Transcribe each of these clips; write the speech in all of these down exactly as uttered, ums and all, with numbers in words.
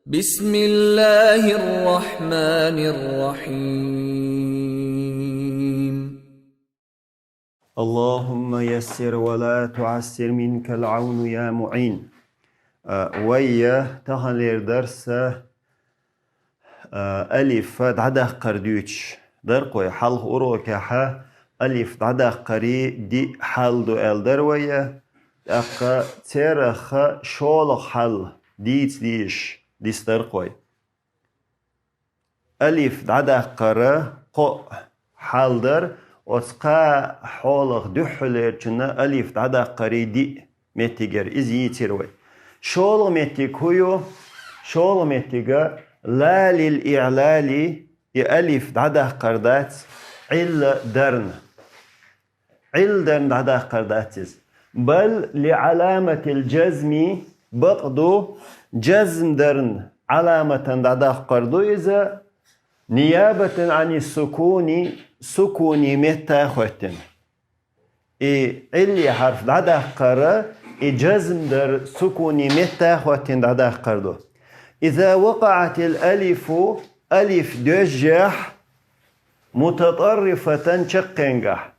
بسم الله الرحمن الرحيم. اللهم يسر ولا تعسر منك العون يا معين. А, вай, э, таханлера дарс, э, алиф дӀадаккхар дуьйцуш дар-кх вай. Хьалха урокехь алиф дӀадаккхарий диъ хьал ду аьлла дара вай. ТӀаккха церах шолгӀа хьал дийца дезаш дисдар-кх вай. Алиф дӀадаккхара кхоъ хьал дар, оцу кхаа хьолах дуьххьарлерчунна алиф дӀадаккхарий диъ меттиг яра, иза йийцира вай. ШолгӀа меттиг хӀун ю? ШолгӀа меттига ла лил иълали, и алиф дӀадаккхар дац, Ӏилла дарна. Ӏилла дарна дӀадаккхар дац иза. Бал ли Ӏаламатил джазми, бакъду, джазм дарна Ӏаламатан дӀадаккхар ду иза, ниябатан ани сукуни, сукуни метта а хӀоьттина. И Ӏилли хьарф дӀадаккхара, и джазм дар сукуни метта а хӀоьттина дӀадаккхар ду. Иза вакъаатил алифу, алиф доьжжехь, мутатӀаррифатан чаккхенгахь,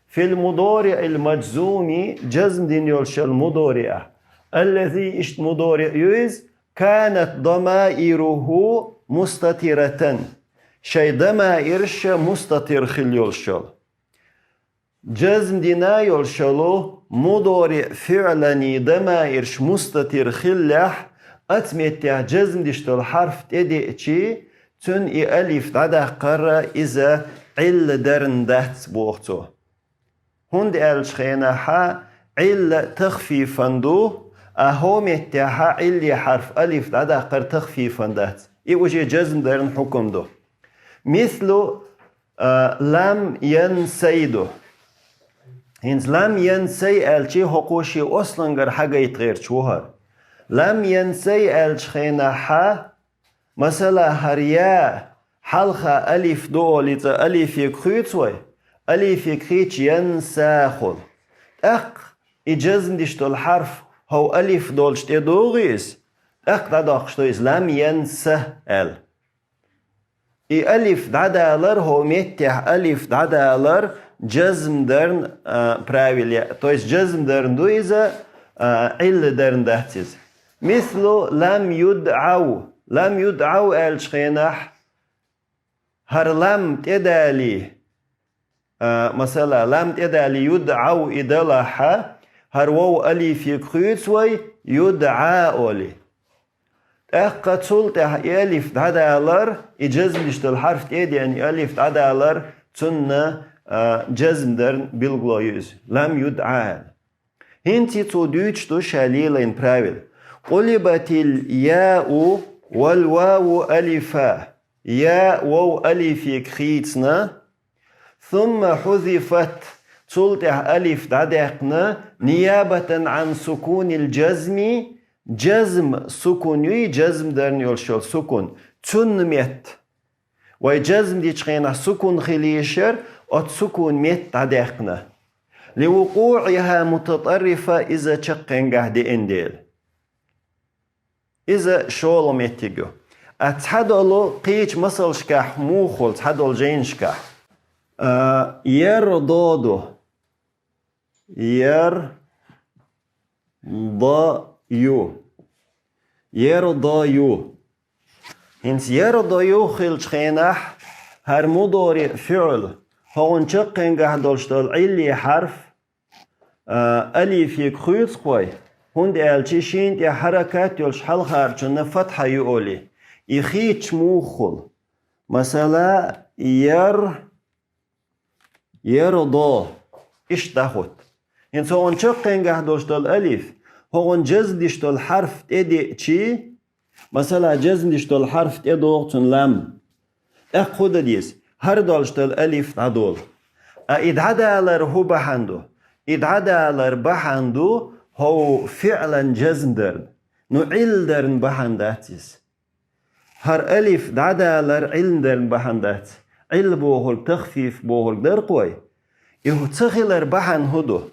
фил мудориъил маджзуми, джазм дина йолуш йолу мудориъа, аллази, иштта мудориъ ю иза, канат дамаируху мустатиратан, шайн дамаирш мустатир хилла йолуш йолу. Джазм дина йолуш йолу мудориъ фиъланий дамаирш мустатир хиллехь, оцу меттехь джазм деш долу хьарф тӀедеъчи, цуьнан и алиф дӀадаккхара иза Ӏилла дарна дац, боху цо. ХӀунда аьллачу хенахьа Ӏилла тахфифан ду, а хӀокху меттехьа Ӏилли хьарф алиф дӀадаккхар тахфифан дац. И уже джазм дарна хьукум ду. Мислу, а, лам янсай ду. ХӀинца лам янсай аьлчи хӀокхо шен ослангара хьагайта гӀерташ ву хӀара. Лам янсай аьллачу хенахьа, масала, хӀара я хьалха алиф ду олий, цкъа алифе хуьйцу вай, алифе хуьйцуш янса хуьлу. ТӀаккха и джазм деш долу хьарф хӀокху алиф долчу тӀедогӀу иза, тӀаккха дӀадоккхуш ду иза лам янса аьлла. И алиф дӀадалар, хӀокху меттехь алиф дӀадалар джазм дарна, а, правил я. То есть джазм дарна ду иза, а, Ӏилла дарна дац иза. Мислу лам юдӀав. Лам юдӀав аьллачу хенахь, хӀара лам тӀедалий, а, масала, лам тӀедалий юдӀав и далахьа, хӀара вов алифе хуьйцу вай, юдӀа олий. ТӀаккха цул тӀаьхьа и алиф дӀадалар, и джазм деш долу хьарф тӀедеана и алиф дӀадалар, цунна, а, джазм дарна билгало ю иза. Лам юдӀа аьлла. ХӀинца цо дуьйцуш ду ша лелийна правил. Къулибатил яу вал ваву алифа. Я, вов алифе хуьйцина, сумма хьузифат, цул тӀаьхьа алиф дӀадаьккхина, ниябатан Ӏан сукунил джазми, джазм сукун юй, джазм дарна йолуш йолу сукун, цунна метта. Вай джазм дечу хенахь сукун хила йиш яра, оцу сукун метта дӀадаьккхина. Ли вукъуӀиха мутатӀаррифа, иза чаккхенгахь деана дела. Иза шолгӀа меттиг ю. А цхьадолу кхечу масалшкахь муха хуьлу, цхьадолу жайнашкахь? А, ярдо ду. Яр, до, ю. Ярдо ю. ХӀинца ярдо ю хилчу хенахь, хӀара мудориъ фиъл, хӀокхуьнан чаккхенгахь долуш долу Ӏилли хьарф, а, алифе хуьйцу-кх вай, хӀунда аьлча шена тӀе хьаракат йолуш хьалхарчунна фатхьа ю олий. И хуьйцуш муха хуьлу? Масала, яр, ярдо. Иштта дӀахӀутту. ХӀинца хӀокхуьнан чаккхенгахь долуш долу алиф, хӀокхуьнан джазм деш долу хьарф тӀедеъчи, масала, джазм деш долу хьарф тӀедогӀу цунна лам. ТӀаккха хӀун дан деза? ХӀара долуш долу алиф дӀадолу. А и дӀадалар хӀун бахьана ду? И дӀадалар бахьана ду хӀокху фиълан джазм дарна. Ну, Ӏилла дарна бахьана дац иза. ХӀара алиф дӀадалар Ӏилла дарна бахьана дац. Ӏилла бохург тахфиф бохург дара-кх вай. И хӀу ца хилар бахьана хӀун ду?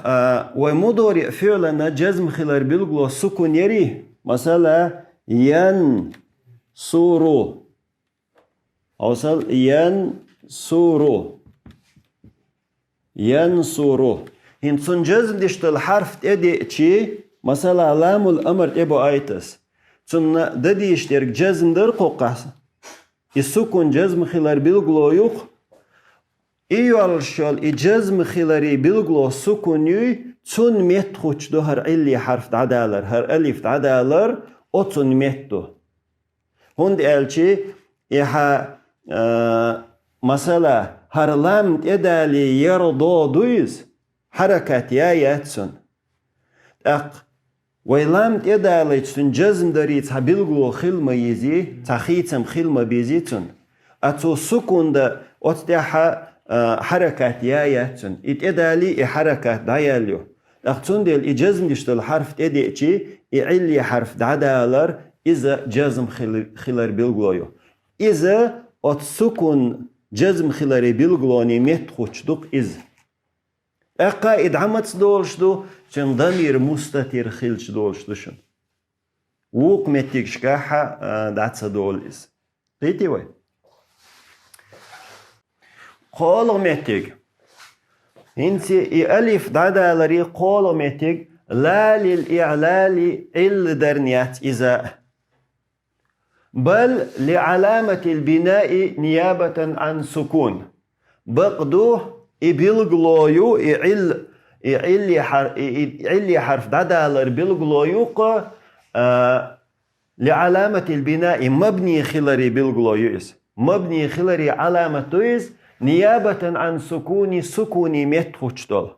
А, вай мудориъ фиълана джазм хилар билгало сукун ярий? Масала, ян суру. Хьовсал, ян суру. Ян суру. ХӀинца цунна жазм деш дола хьарф тӀедеъчи, масала, ламул амр тӀебоайтас. Цунна дадийш дерг жазм дар кхоккхас. И сукун жазм хилар билгало юкх. И йолуш йолу и жазм хиларе билгало сукун юй, цунна меттахӀуттуш ду хӀара Ӏилли хьарф дӀадалар, хӀара алиф дӀадалар, оцунна метта ду. ХӀунда аьлча и хьа, а, масала, хӀара лам тӀедале яр до ду иза, хьаракат я яц цунна. ТӀаккха вай лам тӀедалайча цунна жазм дарий цхьа билгало хила ма езий, цхьа хийцам хила ма безий цунна. А цо сукун дан оцу тӀехь, а, хьаракат я яц цунна. И тӀедалий, и хьаракат дӀаяьлла ю. ТӀаккха цундела и жазм деш дола хьарф тӀедеъчи, и Ӏилли хьарф дӀадалар, иза жазм хила-, хилар билгало ю. Иза оцу сукун жазм хиларе билгалоне меттахӀуттуш ду-кх иза. ТӀаккха и дӀа маца долуш ду, цуьнан дамир мустатир хилча долуш ду шуна. Вукху меттигашкахь а, дӀа ца долу иза. Кхийтий вай? КхоалгӀа меттиг. ХӀинца и алиф дӀадаларе кхоалгӀа меттиг ла лил иълали Ӏилла дарна яц иза. Бал ли Ӏаламатил бинаи ниябатан ан сукун. Бакъду, и билгало ю, и Ӏил-, и Ӏилли хьар-, и, и Ӏилли хьарф дӀадалар билгало ю-кх, а, ли Ӏаламатил бинаи, мабни хиларе билгало ю иза. Мабни хиларе Ӏаламат ду иза, ниябатан ан сукуни, сукуни меттахӀуттуш долу.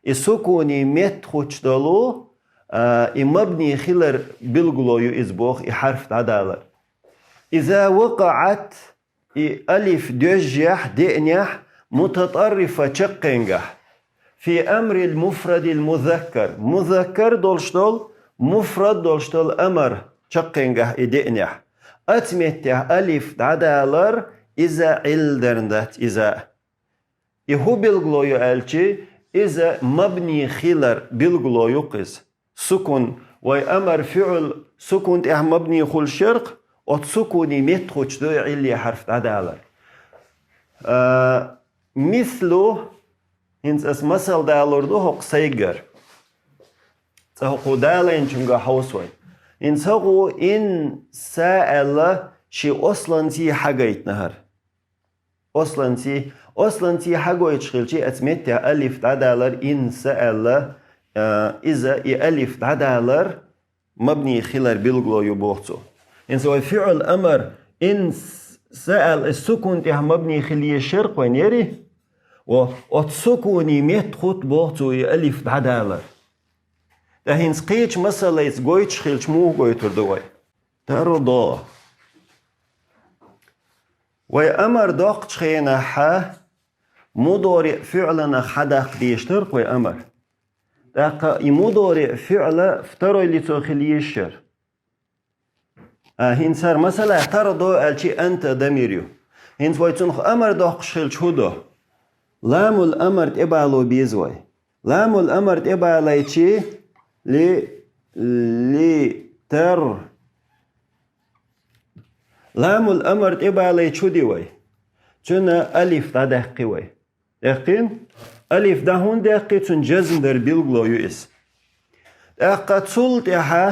И сукуни меттахӀуттуш долу, а, и мабни хилар билгало ю иза боху, и хьарф дӀадалар. Иза вакъаӀат, и алиф доьжнехь, деънехь, мутатӀаррифа, чаккхенгахь, фи амрил муфрадил музаккар, музаккар долуш долу, муфрад долуш долу амар чаккхенгахь и деънехь. Оцу меттехь алиф дӀадалар, иза Ӏилла дарна дац иза. И хӀун билгало ю аьлчи, иза мабни хилар билгало ю-кх иза. Сукун, вай амар фиъл сукун тӀехь мабни хуьлуш яр-кх, оцу сукуни меттахӀуттуш ду и Ӏилли хьарф дӀадалар. А, мислу, хӀинца ас масал далур ду хӀокху сайгара. Цкъа хӀокху далайначуьнга хьовса вай. ХӀинца хӀокху ин са аьлла шен осланций хьагайтина хӀара. Осланций, осланций хьагойтуш хилчи, оцу меттехь алиф дӀадалар, ин са аьлла, а, иза и алиф дӀадалар, мабни хилар билгало ю боху цо. ХӀинца вай фиъл амар, ин с-, са аьлла, и сукун тӀехь мабни хила езаш яр-кх вайн, яри? Во, оцу сукуни меттахӀутту боху цо и алиф дӀадалар. ТӀаккха хӀинца кхечу масалайца гойтуш хилча, муха гойтур ду вай? Тардо. Вай амар доккхучу хенахь мудориъ фиъланах хьадаккха дезаш дара-кх вай амар. ТӀаккха и мудориъ фиъла второй лицо хила езаш яра. А, хӀинца хӀара масала тардо аьлчи анта дамир ю. ХӀинца вай цунах амар доккхуш хилча хӀун до? Ламул амар тӀебало беза вай. Ламул амар тӀебалайчи ли, ли, тар. Ламул амар тӀебалайчи хӀун ди вай? Цуьнан алиф дӀадаьккхи вай. Даьккхина? Алиф дӀа хӀунда даьккхи, цуьнан жазм дар билгало ю иза. ТӀаккха цул тӀаьхьа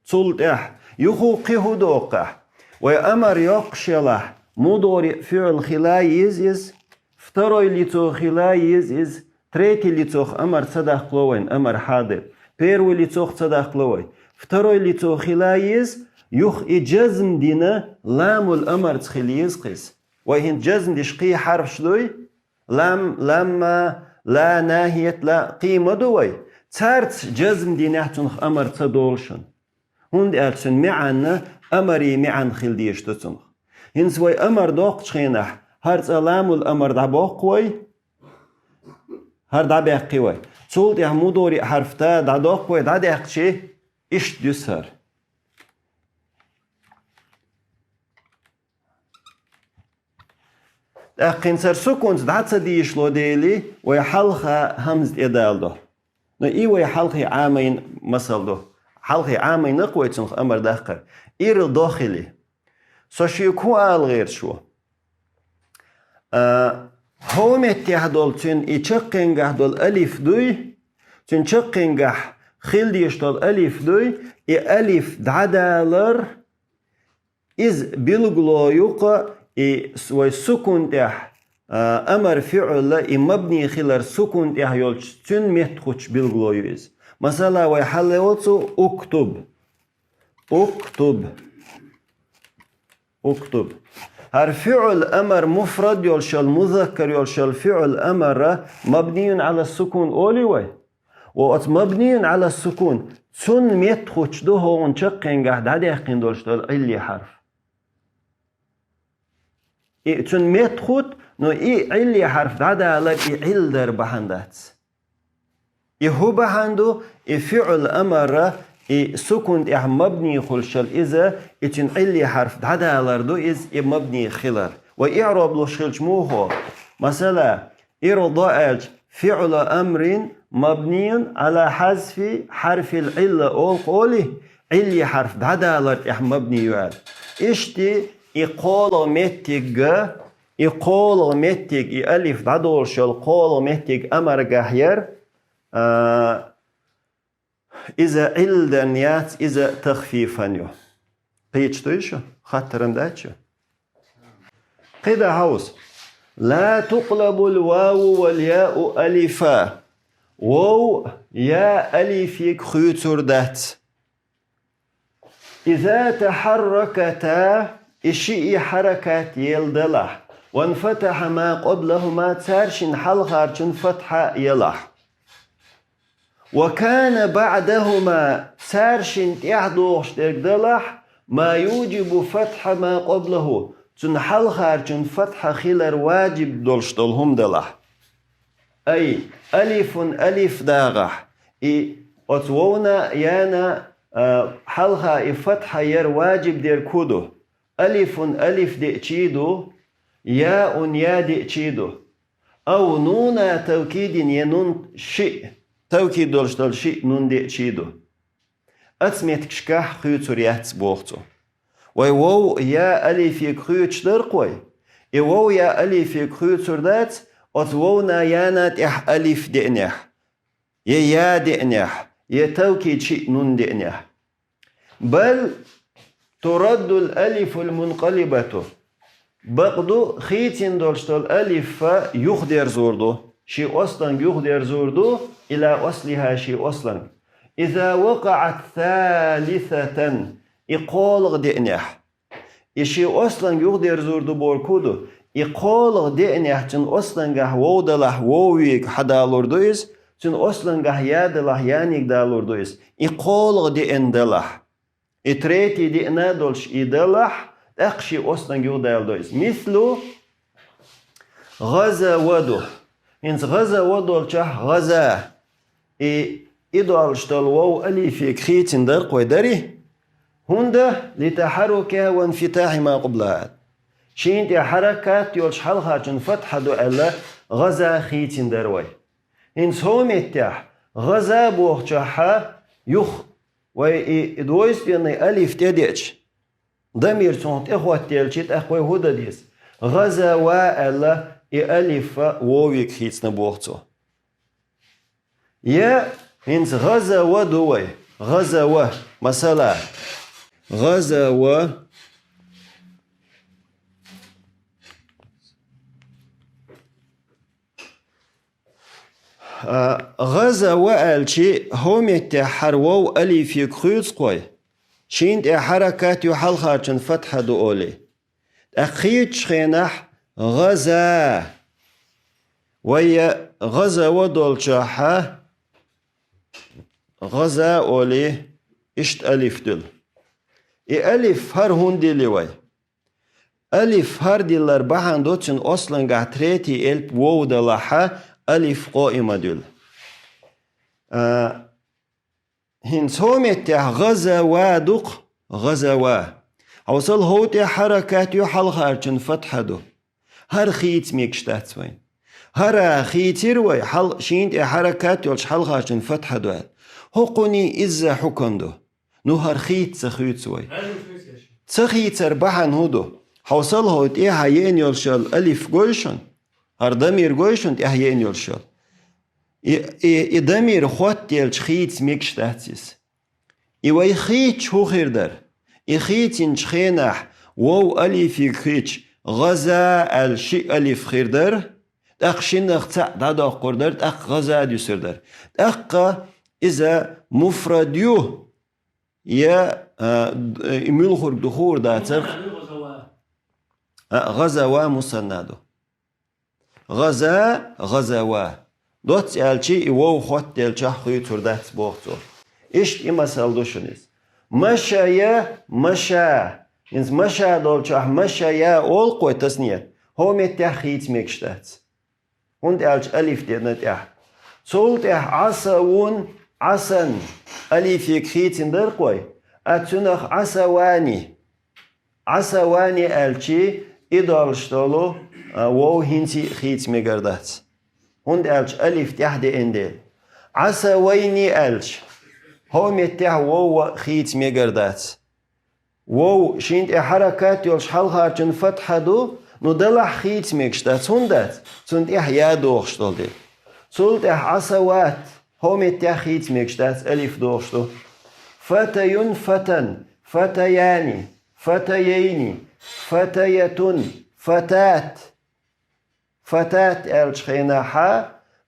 Цул тӀаьхьа юха кхин хӀун доккхахь? Вай амар йоккхуш елахь, мудориъ фиъл хила еза иза, второй лицо хила еза иза, третий лицох амар ца даккхало вайн, амар хьадир. Первый лицох ца даккхало вай. Второй лицо хила еза, юха и жазм дина ламул амарца хила еза кхин иза. Вай хӀинца жазм деш кхин хьарфаш дуй? Лам, ламма, ла, нахият, ла, кхин ма ду вай. Царца жазм динехь цунах амар ца долу шуна. ХӀунда аьлча цуьнан маьӀна амарий маьӀна хила дезаш ду цунах. ХӀинца вай амар доккхучу хенахь, хӀара цкъа ламул амар дӀабоккху вай, хӀара дӀабаьккхи вай. Цул тӀаьхьа мудориъ хьарф та дӀадоккху вай, дӀадаьккхичи, иштта дуьсу хӀара. ТӀаккха хӀинца хӀара сукунца дӀа ца дийшало дели, вай хьалха хӀамза тӀедалдо. Но и вай хьалхе Ӏамийна масал ду. Хьалхе Ӏамийна-кх вай цунах амар даккхар. Ирдохили. Со шуьга хӀун ала гӀерташ ву? А, хӀокху меттехь долу цуьнан и чаккхенгахь долу алиф дуй, цуьнан чаккхенгахь хила дезаш долу алиф дуй, и алиф дӀадалар, иза билгало ю-кх, и с-, вай сукун тӀехь, а, амар фиӀл и мабни хилар сукун тӀехь йолчу цуьнан меттахочуьнан билгало ю иза. Масала, вай хьалха олу уктуб. Уктуб. Уктуб. ХӀара фиӀл амар муфрад йолуш йолу, музаккар йолуш йолу фиӀл амара мабниюн Ӏала сукун олий вай? Ва оцу мабниюн Ӏала сукун, цунна меттахочуьнан ду хӀокхуьнан чаккхенгахь дӀадаьккхина долуш долу Ӏилли хьарф. И цуьнан меттахочуьнан, но и Ӏилли хьарф дӀадалар и Ӏилла дар бахьана дац. И хӀун бахьана ду, и фиӀл амара, и сукун тӀехь мабни хуьлуш йолу иза, и цуьнан Ӏилли хьарф дӀадалар ду иза, и мабни хилар. Вай иӀроб луш хилча муха? Масала, ирда аьлча, фиӀла амрин мабниюн Ӏала хьазфи хьарфил Ӏилла олу-кх олий, Ӏилли хьарф дӀадалар тӀехь мабни ю аьлла. Иштта и кхоалгӀа меттиг, и кхоалгӀа меттиг, и алиф дӀадолуш йолу кхоалгӀа меттиг амаргахь яра, а, иза Ӏилла дан яц, иза тахфифан ю. Кхеташ дуй шу? Хаттар-м дац шу? КхидӀа хьовса. Ла тукълабул ваву вал яу алифа. Вов, я алифиг хуьйцур дац. Иза тахьарраката, и шиъ хьаракат елла далахь, ванфатахьа ма къоблахума, цаьршинна хьалхарчун фатхьа елахь. Ва кана баъдахума, цаьршинна тӀаьхьа догӀуш дерг далахь, ма юджибу фатхьа ма къоблаху, цунна хьалхарчун фатхьа хилар ваджиб долуш долу хӀума далахь. Ай, алифун алиф дагӀахь, и оцу вовна, яна, а, хьалха и фатхьа яр ваджиб дерг хӀун ду? Алифун алиф деъчий ду, яун я деъчий ду. Ау нуна тавкидин я нун шиъ, тавкид долуш долу шиъ нун деъчий ду. Оцу меттигашкахь хуьйцур яц боху цо. Вай вов я алифиг хуьйцуш дара-кх вай. И вов я алифиг хуьйцур дац, оцу вовна яна тӀехь алиф деънехь, я я деънехь, я тавкид шиъ нун деънехь. Бал тураддул алифул мункъалибату. Бакъду, хийцина долуш долу алиф юхадерзор ду. Шен осланга юхадерзор ду, ила ослиха, шен осланга. Иза вакъаат салисатан. И кхоалгӀа деънехь. И шен осланга юхадерзор ду бохург хӀун ду? И кхоалгӀа деънехь цуьнан ослангахь вов далахь, вовиг хьадалур ду иза, цуьнан ослангахь я далахь, яниг далур ду иза. И кхоалгӀа деъна далахь. И третий деъна долуш и далахь, тӀаккха шен осланга юхадаьлла ду иза. Мислу гӀазава ду. ХӀинца гӀазава долчохь гӀаза. И, и долуш долу вов алифиг хийцина дара-кх вай, дарий? ХӀунда? Литахьаррукиха ванфитахьи ма къоблаха. Шена тӀе хьаракат йолчу хьалхарчун фатхьа ду аьлла, гӀаза хийцина дара вай. ХӀинца хӀокху меттехь гӀаза бохучохь юха вай и двойственный алиф тӀедеъча, дамир цунах тӀехӀоттаелча, тӀаккха вай хӀун дан деза? ГӀазава аьлла, и алиф вовиг хийцина боху цо. Я хӀинца гӀазава ду вай. ГӀазава. Масала, гӀазава. А, гӀазава аьлчи, хӀокху меттехь хӀара вов алифиг хуьйцу-кх вай. Шена тӀе хьаракат ю, хьалхарчун фатхьа ду олий. ТӀаккха хийцачу хенахь гӀаза. Вай я гӀазава долчохь гӀаза олий, иштта алиф дуьллу. И алиф хӀара хӀунда дилли вай? Алиф хӀара диллар бахьана ду, цуьнан ослангахь третий элп вов далахь, алиф къоима дуьллу. А, ХӀинца хӀокху меттехь гӀазава ду-кх, гӀазава. Хьовсал, хӀокху тӀе хьаракат ю, хьалхарчун фатхьа ду. ХӀара хийца мегаш дац вайн. ХӀара хийцира вай, хьал-, шена тӀе хьаракат йолчу хьалхарчун фатхьа ду аьлла. ХӀокхуний изза хьукам ду. Ну, хӀара хийца ца хуьйцу вай. Ца хийцар бахьана хӀун ду? Хьовсал, хӀокху тӀехьа еана йолуш йолу алиф гой шуна? ХӀара дамир гой шуна тӀехьа еана йолуш йолу? И, и, и дамир хоттаелча хийца мегаш дац иза. И вай хийцча хӀун хир дара? И хийцинчу хенахь вов алифе хийцча, гӀаза аьлла шиъ алиф хир дара, тӀаккха шиннах цхьаъ дӀадоккхур дара, тӀаккха гӀаза дуьсур дара. ТӀаккха иза муфрад ю, я, а, д-, и муьлхург ду хуур дацара. А, гӀазава мусанна ду. ГӀаза, гӀазава. Доцца аьлча, и вов хоттаелчахь хуьйцур дац, боху цо. Иштта и масал ду шуна иза. Машая, маша. ХӀинца маша долчохь машая олу-кх вай тасният. ХӀокху меттехь хийца мегаш дац. ХӀунда аьлча алиф деана тӀехь. Цул тӀаьхьа Ӏасавун, Ӏасан, алифе хийцина дара-кх вай, а цуьнах Ӏасавани. Ӏасавани аьлча, и долуш долу, а, вов хӀинца а хийца мегар дац. ХӀунда аьлча алиф тӀаьхьа деана дела. Ӏасавайни аьлча, хӀокху меттехь вов а хийца мегар дац. Вов шен тӀе хьаракат йолуш хьалхарчун фатхьа ду, ну, делахь хийца мегаш дац. ХӀунда дац? Цунна тӀехь я догӀуш долу дела. Цул тӀаьхьа Ӏасават, хӀокху меттехь хийца мегаш дац, алиф догӀуш ду. Фатаюн, фатан, фатаяни, фатайайни, фатаятун, фатат. Фатат аьллачу хенахьа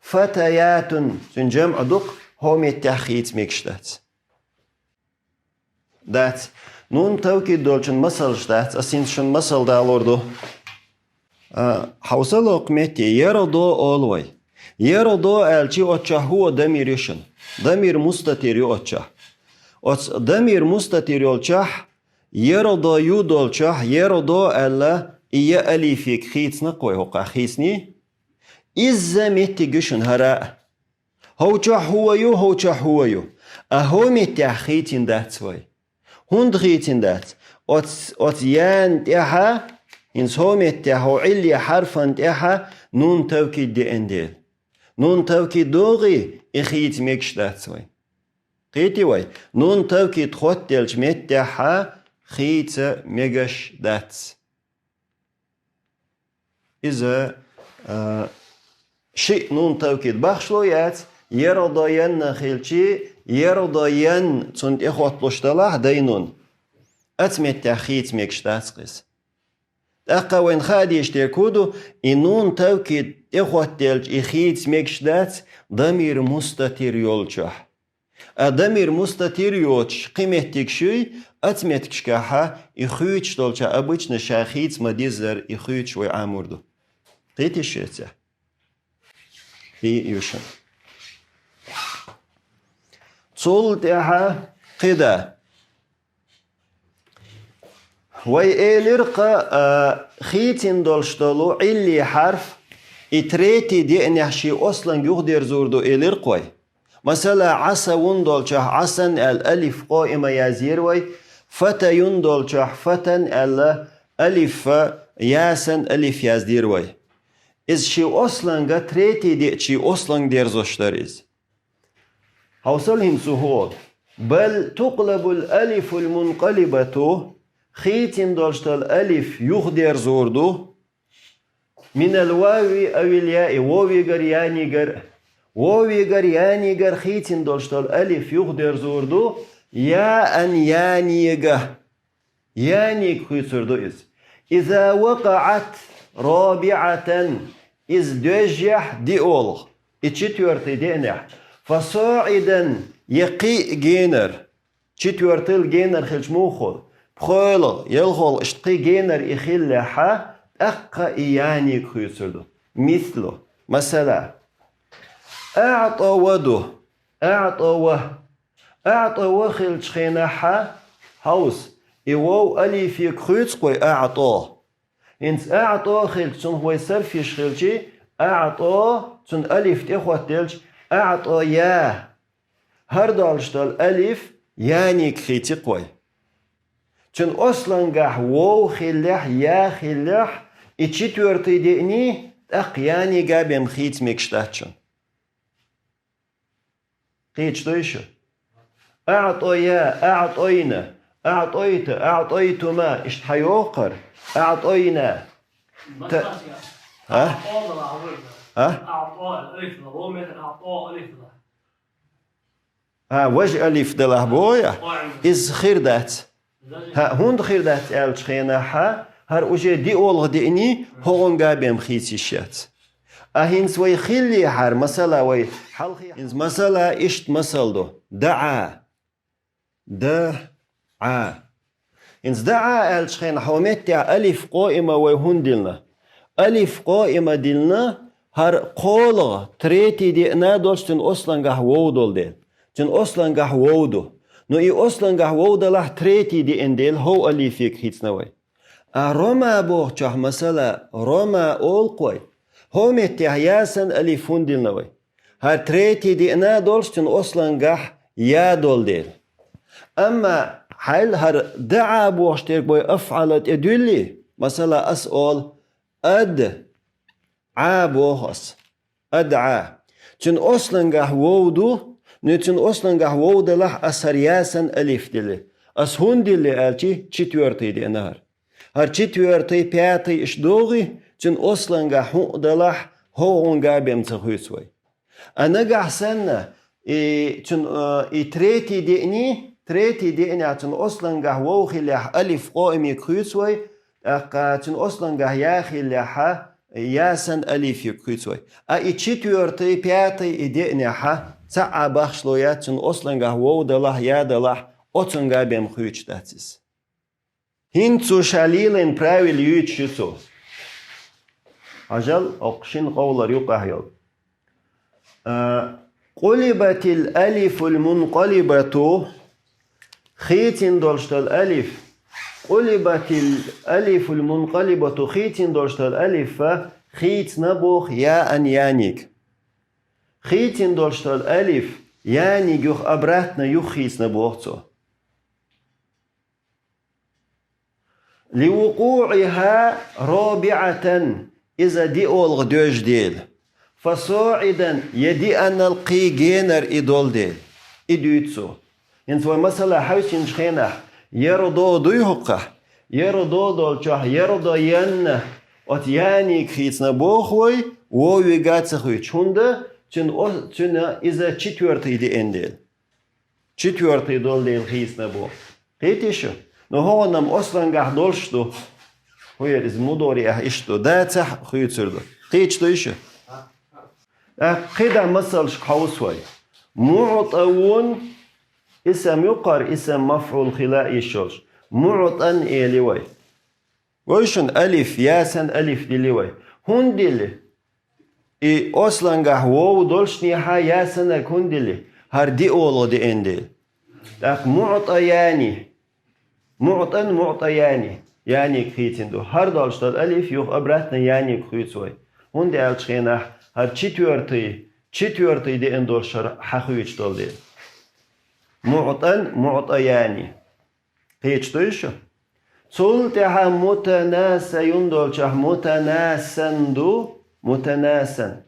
фатаятун, цуьнан жамӀ ду-кх, хӀокху меттехь хийца мегаш дац. Дац. Нун тавкид долчун масалш дац, ас хӀинца шуна масал далор ду. А, хьовсал, хӀокху метте, ярдо олу вай. Ярдо аьлча, оццахь хӀуъа дамир ю шуна. Дамир мустатир ю оццахь. Оцу дамир мустатир йолчохь, ярдо ю долчохь, ярдо аьлла, и я алифе хийцина-кх вай хӀокхахь, хийциний? Изза меттиг ю шуна хӀара а. ХӀокху чохь хӀуъа ю, хӀокху чохь хӀуъа ю. А хӀокху меттехь хийцина дац вай. ХӀунда хийцина дац? Оц-, оцу ян тӀехьа, хӀинца хӀокху меттехь, хӀокху Ӏилли хьарфан тӀехьа нун тавкид деана дела. Нун тавкид догӀий, и хийца мегаш дац вай. Кхетий вай? Нун тавкид хоттаелчу меттехьа хийца мегаш дац. Иза, а, шиъ нун тавкид бахшло яц, ярдоянна хилчи, ярдоян цунна тӀехотталуш далахь, дайнун. Оцу меттехь хийца мегаш дац-кх иза. ТӀаккха вайна хаа дезаш дерг хӀун ду, и нун тавкид тӀехоттаелча и хийца мегаш дац, дамир мустатир йолчохь. А дамир мустатир йоцуш кхин меттигаш юй, оцу меттигашкахьа и хуьйцуш долчохь обычно ша хийца ма-диззара и хуьйцуш вай Ӏамор ду. Кхетий шуьца? И ю шуна. Цул тӀаьхьа кхидӀа. Вай элира-кх, а, хийцина долуш долу Ӏилли хьарф, и третий деанехь шен осланга юхадерзор ду элира-кх вай. Масала, Ӏасавун долчохь Ӏасан аьлла алиф къоима яздира вай, фатаюн долчохь фатан аьлла алиф, ясан алиф яздира вай. Иза шен осланга третий деа шен осланга дерзош дара иза. Хьовсал хӀинца хӀу олу. Бал тукълабул алифул мункъалибату, хийцина долуш долу алиф юхадерзор ду. Минал вави авил яи, вовигар, янигар. Вовигар, янигар хийцина долуш долу алиф юхадерзор ду. Яан, янига. Янига хуьйцур ду иза. Иза вакъаӀат рабиӀатан, иза доьжжехь диъолгӀа, и четвёртый деанехь, фасоӀидан, я кхин а генар, четвёртый генар хилча муха хуьлу, пхоьалгӀа, ялхолгӀа, иштта кхин генар и хиллехьа, тӀаккха и янига хуьйцур ду. Мислу, масала, аӀтӀава ду, аӀтӀава. АӀтӀава хилчу хенахьа, хьовса, и вов алифе хуьйцу-кх вай, аӀтӀо. ХӀинца аӀтӀо хилча, цунах вай сарф еш хилчи, аӀтӀо, цунна алиф тӀехоттаелча, аӀтӀоя. ХӀара долуш долу алиф янига хийци-кх вай. Цуьнан ослангахь вов хиллехь, я хиллехь, и четвёртый деаний, тӀаккха янига бен хийца мегаш дац шуна. Кхеташ дуй шу? أعطيا، أعطينا، أعطيت، أعطيتما. Иштта хьайохар. أعطينا. Та-, а? А? А, важа алиф далахь боху я? Иза хир дац. ХӀа, хӀунда хир дац аьллачу хенахь, хӀара уже диъолгӀа деъний, хӀокхуьнга бен хийца йиш яц. А хӀинца вай хиллехьара, масала, вай хьалхе, хӀинца масала, иштта масал ду. ДаӀа. ДаӀа. ХӀинца даӀа аьллачу хенахь хьо меттехь алиф къоима вай хӀунда диллина? Алиф къоима диллина, хӀара кхоалгӀа, третий деъна долуш цуьнан ослангахь вов долу дела. Цуьнан ослангахь вов ду. Ну и ослангахь вов далахь третий деъна дела, хӀов алифе хийцина вай. А рома бохучохь, масала, рома олу-кх вай. ХӀо меттехь я санна алиф хӀунда диллина вай? ХӀара третий деъна долуш цуьнан ослангахь я долу дела. Амма хьайл хӀара даӀа бохуш дерг вай афӀала тӀе дуьллий, масала, ас олу, ад, Ӏа боху ас. АдӀа. Цуьнан ослангахь вов ду, ну цуьнан ослангахь вов далахь ас хӀара я санна алиф дилли. Ас хӀунда дилли аьлчи, четвёртый деъна хӀара. ХӀара четвёртый, пятый иштта догӀий, цуьнан ослангахь хӀуъа далахь, хӀокхуьнга бен ца хуьйцу вай. А нагахь санна, и, цуьнан, э, и третий деъний, третий деънехь цуьнан ослангахь вов хиллехь алиф къоимиг хуьйцу вай, тӀаккха цуьнан ослангахь я хиллехьа, я санна алифиг хуьйцу вай. А и четвёртый, пятый и деънехьа, цхьа а бахшло яц, цуьнан ослангахь вов далахь, я далахь, оцунга бен хуьйцуш дац иза. ХӀинца цо ша лелийна правил юьйцуш ю цо. Хьажал, окху шина къовлар юкъахь йолу. А, къулибатил алифул мункъалибату, хийцина долуш долу алиф. Къулибатил алифул мункъалибату, хийцина долуш долу алифа, хийцина боху яан яниг. Хийцина долуш долу алиф, яниг юха обратно юха хийцина боху цо. ЛивукъуӀиха робиӀатан, иза диъолгӀа доьжу дела. ФасоӀидан, я диъаннал кхий генара и долу дела. И дуьйцу цо. ХӀинца вай масала хьаьвсинчу хенахь, ярдо дуй хӀокхахь? Ярдо долчохь, ярдоянна, оцу яниг хийцина боху вай, вовига ца хуьйцуш. ХӀунда? Цуьнан о-, цуьнан иза четвёртый деъна дела. Четвёртый долу дела хийцина бу. Кхетий шу? Ну, хӀокхунна-м ослангахь долуш ду. ХӀун яра иза, мудориӀехь иштта ду. Дацахь хуьйцур ду. Кхеташ дуй шу? ТӀаккха кхидӀа масалшка хьовсу вай. МуӀтӀавун, исам юккъара, исам мафӀул хила йиш йолуш. МуӀтӀан эли вай. Вай шуна алиф, я санна алиф дили вай. ХӀунда дили? И ослангахь вов долшнехьа я саннарг хӀунда дили? ХӀара диъолгӀа деъна дела. ТӀаккха муӀтӀаяни. МуӀтӀан муӀтӀаяни. Яниг хийцина ду. ХӀара долуш долу алиф юха обратно яниг хуьйцу вай. ХӀунда аьлча хенахь хӀара четвёртый, четвёртый деъна долуш хӀара хьан хуьйцуш долу дела. МуӀтӀан муӀтӀаяни. Кхеташ дуй шу? Цул тӀаьхьа мутанасаюн долчохь мутанасан ду, мутанасан.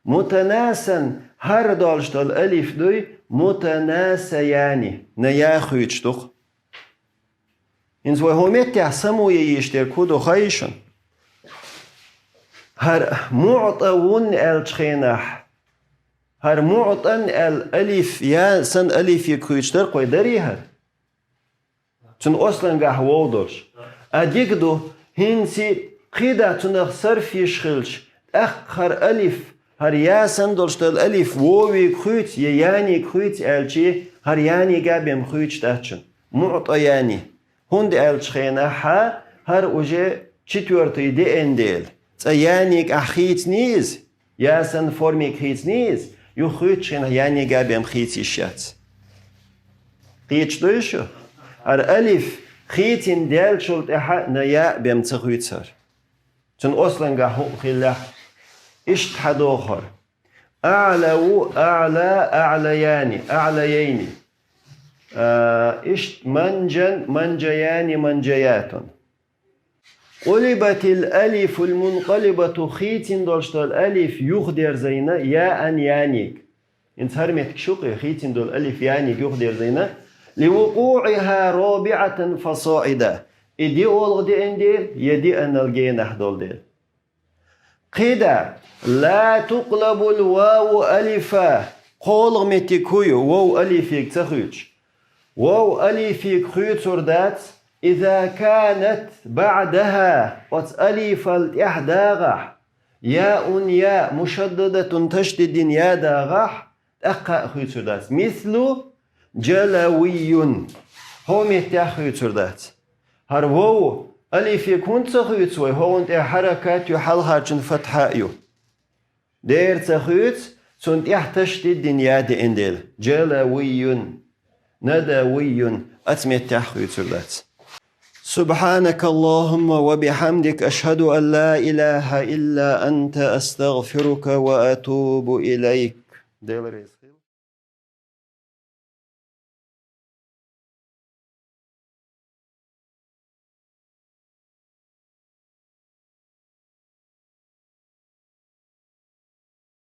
Мутанасан хӀара долуш долу алиф дуй, мутанасаяни, на я хуьйцуш ду-кх. ХӀинца вай хӀун меттехь самуе йиш дерг хӀун ду хаий шуна? ХӀара муӀтӀавун аьллачу хенахь, хӀара муӀтӀан аьлла алиф, я санна алифе кхуьйцуш дара-кх вай, дарий хӀара? Цуьнан ослангахь вов долуш. А дика ду, хӀинца кхидӀа цунах сарф йиш хилча, тӀаккха хӀара алиф, хӀара я санна долуш долу алиф вовиг хуьйцу я яниг хуьйцу аьлчи, хӀара янига бен хуьйцуш дац шуна. МуӀтӀаяни. ХӀунда аьлча хенахь хӀара уже четвёртый деъна дела. Цкъа яниг ахь хийцаний иза? Я санна формиг хийцаний иза? Юха хуьйцучу хенахь янига бен хийца йиш яц. Кхеташ дуй шу? ХӀара алиф хийцина даьллачул тӀаьхьа на я бен ца хуьйцу хӀара. Цуьнан ослангахь хӀуъа хиллехь, иштта хьан доху хӀара. АӀлаву, аӀла, аӀлаяни, аӀлаяйни. А, иштта манжан, манжаяни, манжаятун. Къулибатил алифул мункъалибату, хийцина долуш долу алиф юхадерзайна яан яниг. ХӀинца хӀара меттиг шу кхе, хийцина долу алиф яниг юхадерзайна, لوقوعها رابعة فصاعدا. И диъолгӀа деана дела, е диъанал генахь дола дела. КхидӀа, لا تقلب الواو ألفا. КхоалагӀа меттиг хӀу ю, вов алифега ца хуьйцуш? Вов алифега хуьйцур дац, إذا كانت بعدها, оцу алифал тӀехь дагӀахь, ياء, я, مشددة, ташдид дина я дагӀахь, тӀаккха а хуьйцур дац. مثل جلوي. ХӀокху меттехь хуьйцур дац. ХӀара вов алифега хӀунда ца хуьйцу вай, хӀокхунна тӀехь хьаракат ю, хьалхарчунна фатхьа а ю. Дера ца хуьйцу, цунна тӀехь ташдид дина я деана дела. جلوي, ندوي, оцу меттехь хуьйцур дац. سبحانك اللهم وبحمدك، أشهد أن لا إله إلا أنت، أستغفرك وأتوب إليك. Дела реза.